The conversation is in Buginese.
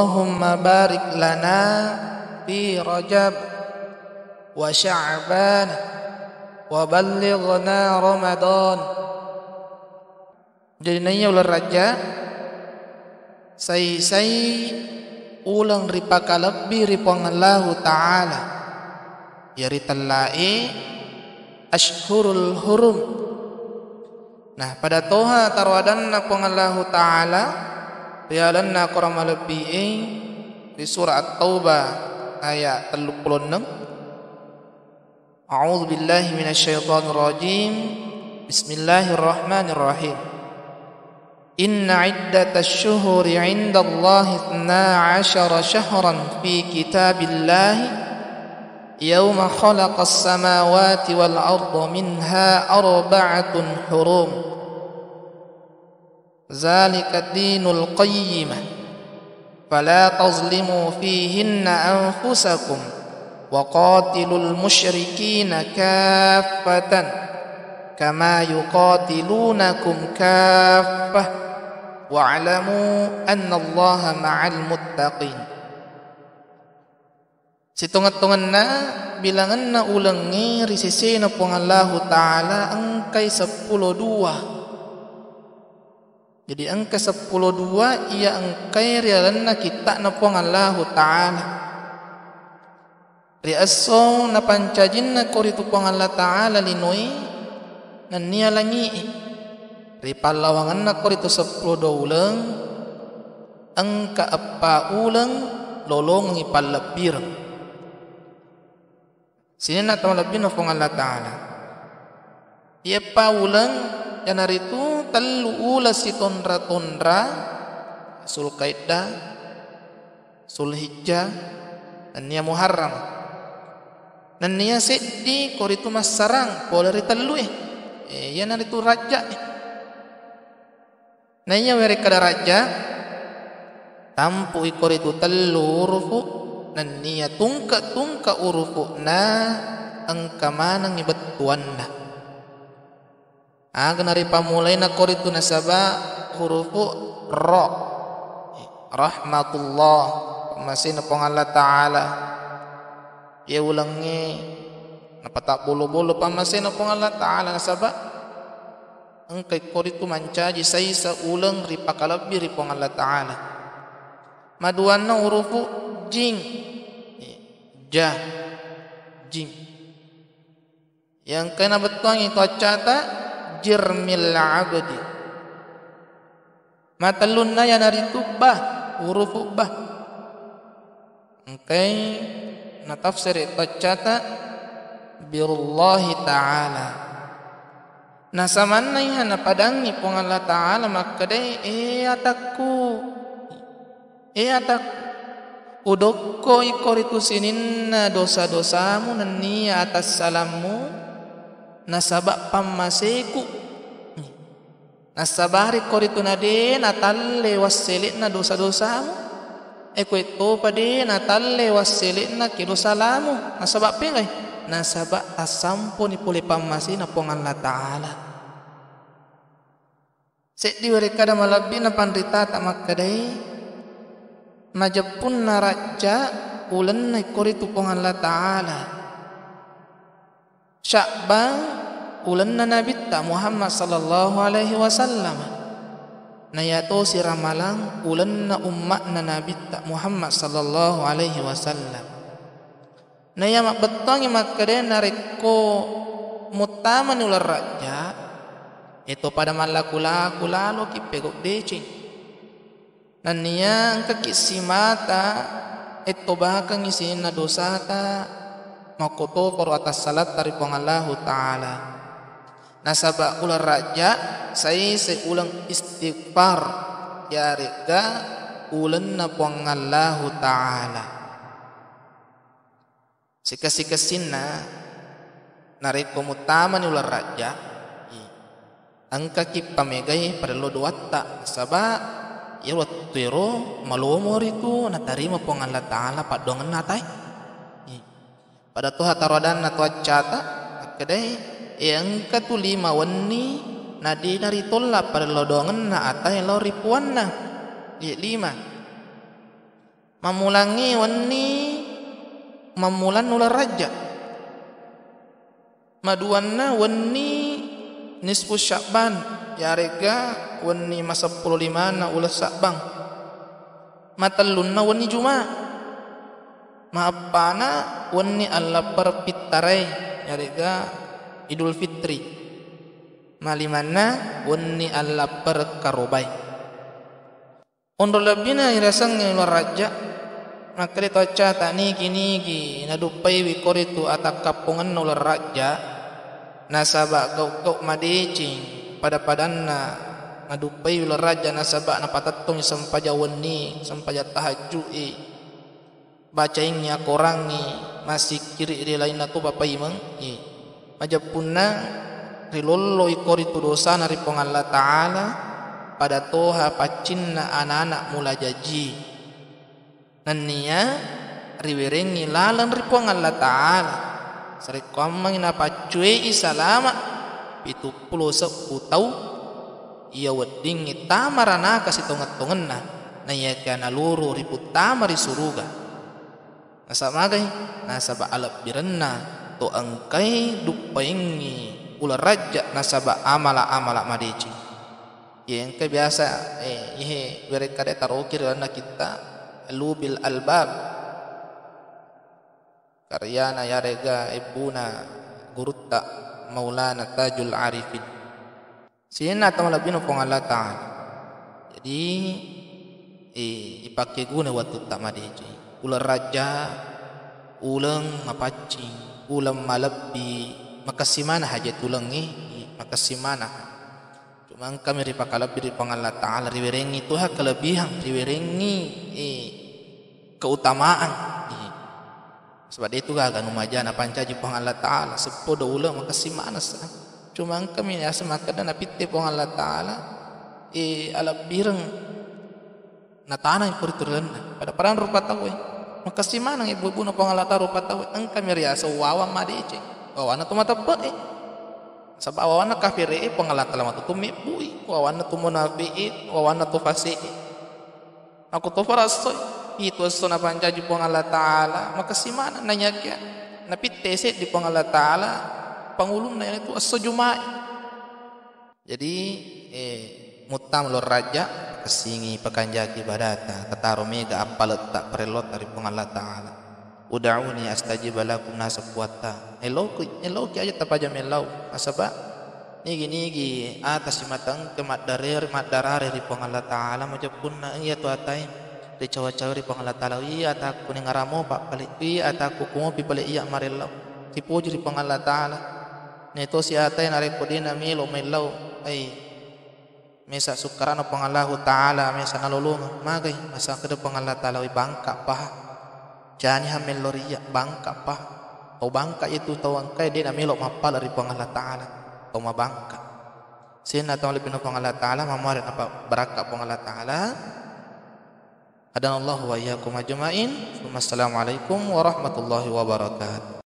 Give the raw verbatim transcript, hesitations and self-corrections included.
Allahumma barik lana fi Rajab wa Sya'ban wa ballighna Ramadan. Jadi naiya uleng Rajja, sai-sai uleng ripakalebbi ri Puang Allahu Ta'ala. Iya ritellae Ashhurul Hurum. Nah, pada toha taro adanna Puang Allahu Ta'ala, ri lalenna Korang malebbi'e, ri Surah At-Taubah ayat telluppulo enneng. A'udzu billahi minasyaitonir rajim. Bismillahirrahmanirrahim. Inna iddatasy syuhuri 'indallahi itsna asyara syahran fi kitabillahi yauma khalaqas samawati wal arda minha arba'atun hurum. Dzalika dinul qayyimah. Fala tazlimu fihinna anfusakum wa qatilul musyrikina kaffatan kama yuqatilunakum kaffah wa'lamu annallaha ma'al muttaqin. Sitongeng-tongenna bilangenna ulengnge ri sesena Puang Allahu Ta'ala engkai seppulo dua. Jadi engka seppulo dua iya engkai ri lalenna kitta'na Puang Allahu Ta'ala. Ri esso napancajinna koritu Puang Allah Ta'ala linoe nennia langi'e. Ri pallawangenna koritu seppulo dua uleng, engka eppa uleng lolongengngi pallebbireng. Sininna tau malebbina Puang Allah Ta'ala. Iyeppa uleng, iyanaritu tellu uleng sitonra-tonra, Sulkaidda, Sulhijjah, nennia Muharram. Nennia seddi koritu massarang pole ri tellue. Eh, iyanaritu Rajja'e. Naiya werekkada Rajja, tampu'i koritu tellu urufu, nennia tungke-tungke urufu'na engka manengngi bettuanna. Aga naripammulaina koritu nasaba hurufu ro. Rahmatullah, pammasena Puang Allah Ta'ala. Iya ulengnge napatabbolo-bolo pammasena Puang Allah Ta'ala nasaba engkai koritu mancaji saisa uleng ripakalebbi ri Puang Allah Ta'ala. Maduanna urufu jing. Ja. Jing. Yang kena bettuangi to accata jirmil abdi. Matellunna iyanaritu ba, urufu ba. Engkai natafsiri to accata birullahi ta'ala. Nasamanna iya napadangngi Puang Allah Ta'ala makkedai, "Eh atakku, eh atakku, udokkoi koritu sininna dosa-dosamu nennia atassalammu nasaba pammaseku." Nassabari koritu nade natalle wassele'na dosa-dosamu. E, koe topa de natalle wassele'na ke dosalamu. Nasaba pegai? Nasaba tassamponi pole pammasena Puang Allah Ta'ala. Seddi werekkada malebbi na panritata makkedai, majeppunna rajja ulenna koritu Puang Allah Ta'ala. Sya'ban ulenna Nabitta Muhammad sallallahu alaihi wasallam. Nayatosi Ramalang ulenna umma'na Nabitta Muhammad sallallahu alaihi wasallam. Naya mabbettuangi makkedai narekko muttamani uleng rajja, eto pada mallaku-laku laloki pegau deceng. Nennia engkaki simata ettobakengngi sininna dosata, makkotoparo atassalatta ri Puang Allahu Ta'ala. Nasaba uleng rajja saisai uleng istighfar, yaregga ulenna Puang Allahu Ta'ala. Sikessi-kessinna, narekko muttamani uleng rajja, i, engkaki pamegai padello doatta, nasaba iya wettuero malomo ritu natarima Puang Allah Ta'ala paddoangenna atae. I, pada toha taro adanna to accata, makkedai, e, engka tu lima wenni nadena ritolla padello doangenna atae lao ri puanna. Iye lima. Mammulangngi wenni mammulanna uleng Rajja. Maduanna wenni nisfu Sya'ban, yarega wenni maseppulo limanna uleng Sa'bang. Matellunna wenni Juma. Maeppana wenni allappereng pittarai, yarega Idul Fitri. Malimanna wenni allappereng karobai. Onro lebbina irasengnge uleng Rajja, makkeda to accata nigi-nigi naduppaiwi koritu atakkappongenna uleng Rajja, nasaba gau-gau madeceng pada-padanna naduppaiwi uleng Rajja, nasaba napatettongi sempajang wenni, sempajang tahajju'i. Bacaingngi, akorangngi, massikkiri ri lainna tu papaimeng, i. Majeppunna rilolloi koritu dosana ri Puang Allah Ta'ala, pada toha paccinna anak-anak mula jaji. Nennia riwerengngi laleng ri Puang Allah Ta'ala. Sarekkoammengngi napaccuei salama pitu pulo sebbu tau, iya weddingngi tama ranaka sitongeng-tongenna, naiyakia naluru riputtama ri suruga. Nasaba magai? Nasaba alebbirenna to engkai duppaingngi uleng Rajja nasaba amala-amala madeceng. Iye engka biasa, eh, ihe werekkada taroki ri lalenna kitta Lubil Albab. Karyana yarega ebbuna gurutta Maulana Tajul Arifin. Sininna tau malebbina Puang Allah Ta'ala. Jadi, eh, ipakkeguna wettutta madeceng. Uleng Rajja, uleng mapaccing, uleng malebbi, makessing maneng hajat ulengnge, makessing maneng. Cuma engkami ripakalebbi ri Puang Allah Ta'ala, riwerengngi tuha kelebihan, riwerengngi, eh, keutamaan. Eh. Sebab de tu gaga nu maja napancaji Puang Allah Ta'ala, seppo do uleng makessing manessa. Cuma engkami yaseng makkeda napitte Puang Allah Ta'ala, eh, alebbireng natanai koritu ri lalenna. Pada-padang rupa tauwe. Makessing maneng ibu-ibuna Puang Allah Ta'ala rupa tauwe. Engkami riaseng wawang madeceng. Wawanna tu mateppe'e. Saba wawanna kafire e Puang Allah Ta'ala matu tu mebbui. Wawanna tu munafik e, wawanna tu fasik e. Aku to farassoi, itu esso napancaji Puang Allah Ta'ala, makessing maneng naiyakia napitte seddi Puang Allah Ta'ala, pangulunna iyanatu esso Juma'i. Jadi, eh, muttama uleng Rajja, kessingi pakanjaki ibadata, tataro mega appaletta parellotta ri Puang Allah Ta'ala. Ud'uni astajib lakum, naseng Puatta. Eloki, eloki aja tapaja mellau. Nasaba nigi-nigi ata simatengke maddareri, maddarari ri Puang Allah Ta'ala, majeppunna iyatu atae ricawa-cawa ri Puang Allah Ta'ala. Iya atakku ningaramo pappale, iya atakku kumopi pale iya marellau. Sipuji ri Puang Allah Ta'ala. Netosi atae narekko de namelo mellau, ai mesa sukkarana Puang Allahu Ta'ala, mesa nalolongeng. Magai? Masakkeda Puang Allah Ta'ala, "Wi, bangka paha. Caniha mello ri iya, bangka paha." Tau bangka itu tau engkae de namelo mappala ri Puang Allah Ta'ala. Tau mabangka. Sininna tau malebbina Puang Allah Ta'ala, mamuare napa barakka Puang Allah Ta'ala. Hadanallahu wa iyyakum ajma'in. Assalamualaikum warahmatullahi wabarakatuh.